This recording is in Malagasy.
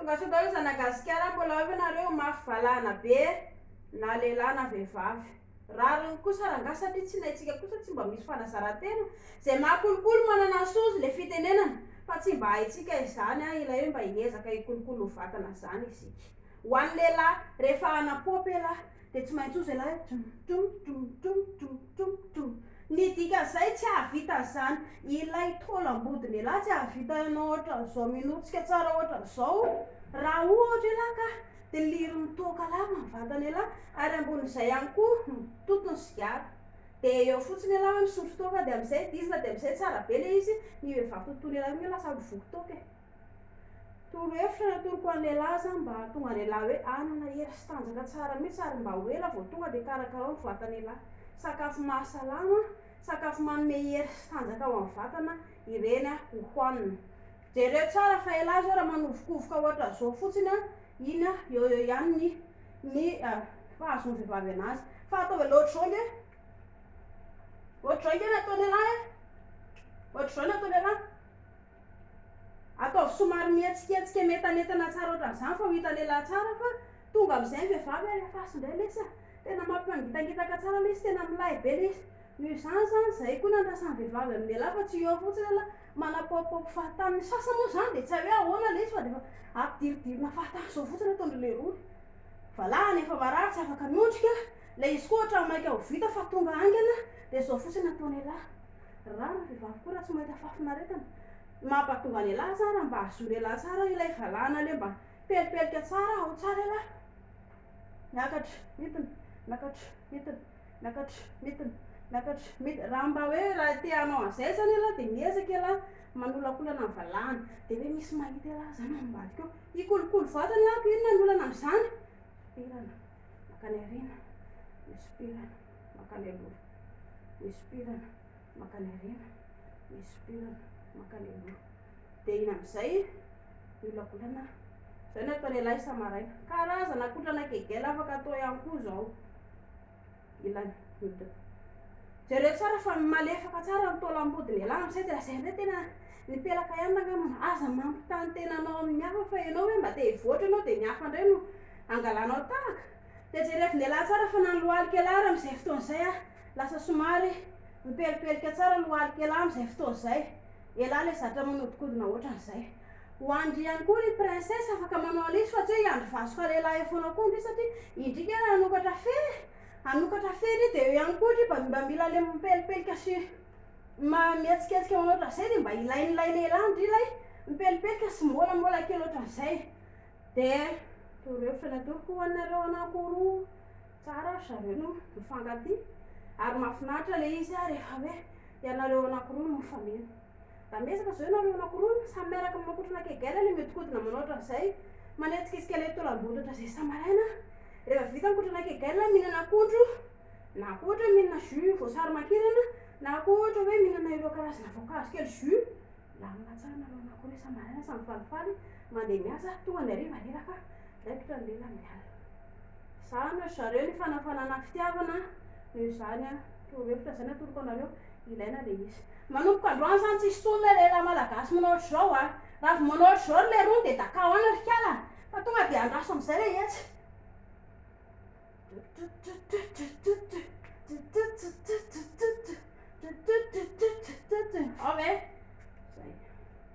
Tongasoa daholo zanagasikara mbola ao ve nareo mafy valahana be na lehilahy na vehivavy. Rariny kosa rangahy satria tsy naintsika kosa tsy mba misy fanazarantena. Izay mahakolokolo manana sozy le fitenenana fa tsy mba haintsika izany an ilay hoe mba hiezaka hikolokolo vatana zany isika. Ho an'ny lehilahy rehefa hanapôpy elah dia tsy maintsy ozy elah hoe drum drum drum drum drum drum drum. Ny dikan'izay tsy hahavita an'izany ilay taolam-bodin'elah tsy hahavita hanao ohatran'izao minotsika tsara ohatran'izao raha ohatra elah ka dia liron'ny toaka lava ny vatan'elah ary ambonin'izay ihany koa mitoto ny sigara dia eo fotsiny elah hoe misotro toaka dia amin'izay dizina dia amin'izay tsara be ilay izy ny vehivavy totoin'elah iny lasa mivoky toaka e. Torohevitra natoroko an'i lehilahy zany mba hahatonga lehilahy hoe hanana hery sy tanjaka tsara mihitsy ary mba ho ela vao tonga dia karakaraho ny vatan'elah. Sakafo mahasalama, sakafo manome hery sy tanjaka ho an'ny vatana ireny ho hohanina. Jereo tsara fa elah zao raha manovokovoka ohatran'izao fotsiny an, iny an eo eo ihany ny ny fahazoan'ny vehivavy anazy. Fa ataovy aloha ohatr'izao ange, ohatr'izao ange ny ataon'elah e, ohatr'izao ny ataon'elah. Ataovy somary mihetsiketsika mientanentana tsara ohatran'izany fa ho hitan'ny lehilahy tsara fa tonga amin'izay ny vehivavy ary afaso indray lesy a! Tena mampangitangitaka tsara ilay izy, tena milay be ilay izy. Noho izany izany, izay koa no andrasan'ny vehivavy amin'ny lehilahy fa tsy eo fotsiny ialahy manapaopaopy fahatany. Ny sasany moa izany dia tsy hay hoe ahoana ilay izy fa dia efa ampidiridirina fahatany izao fotsiny ataon-dry leroa. Valahana efa marary tsy afaka miondrika, ilay izy koa ohatran'ny maika ho vita fa tonga haingana dia izao fotsiny ataon'ialahy. Rariny vehivavy koa raha tsy mahita fahafinaretana. Mampatonga an'ialahy tsara mba hahazoana ialahy tsara ilay valahana le mba pelipelika tsara ao tsara ialahy. Miakatra, midina, miakatra, midina, miakatra, midina, miakatra, midina. Raha mba hoe raha te hanao an'izay zany ialahy dia miezaka ialahy manolakolana ny valahana. Dia hoe misy mahita ialahy zany ao ambadika ao. Hikolokolo vatana ialahy ko inona ny olana amin'izany? Sopirana, mankany aoriana, misopirana, mankany aloha. Misopirana mankany aoriana, misopirana mankany aloha. Dia iny amin'izay miolakolana. Izay no atao lehilahy isa-maraina. Karazana kotrana kegel afaka atao ihany koa izao. Ilany mihodina. Jereo tsara fa malefaka tsara ny taolam-bodiny ialahy amin'izay dia lazaina hoe tena nipelaka ihany rangahy. Aza mampitaha ny tenanao amin'ny hafa fa ianao hoe mba te hivoatra ianao dia ny hafa indray no angalanao tahaka. Dia jerevin'ialahy tsara fa na ny lohalik'ialahy ary amin'izay fotoana izay a, lasa somary mipelipelika tsara ny lohalik'ialahy amin'izay fotoana izay. Ialahy ilay zatra manodikodina ohatran'izay. Ho an-dry ihany koa ry princesse afaka manao an'izy fa tsy hoe hiandry vasoka lehilahy eo foana koa ndry satria indry nge raha hanokatra fe e, hanokatra fe ndry dia eo ihany koa ndry mba mba mila le mipelipelika sy ma- mihetsiketsika manao ohatran'izay dia mba ilain'ilay lehilahy ndry ilay mipelipelika sy môlamôla kely ohatran'izay. Dia torohevitra natoroko ho anareo anankiroa, tsara ry zareo no mifankatia ary mahafinaritra ilay izy rehefa hoe ianareo anankiroa no mifameno. Raha miezaka izao ianareo anankiroa, samy miaraka manakotrana kegel ilay mihodinkodina manao ohatran'izay, manetsiketsika ilay taolam-body ohatran'izay isa-maraina, rehefa vita ny kotrana kegel, mihinana akondro, na koa ohatra hoe mihinana jus voasary makirana, na koa ohatra hoe mihinana ireo karazana voankazo kely jus, Milamina tsara nareo anankiroa isa-maraina samy falifaly mandeha miasa tonga ny hariva reraka raikitra ny lela miala. Zany ry zareo ny fanafanana fitiavana noho izany an torohevitra zay natoroko anareo ilaina le izy. Manomboka androany zany tsisy tsony le lehilahy malagasy manao ohatr'izao a! Raha vao manao ohatr'izao ry leroa de dakao any ry kala fa tonga de andraso amizay le hetsy. Ao ve? Zay.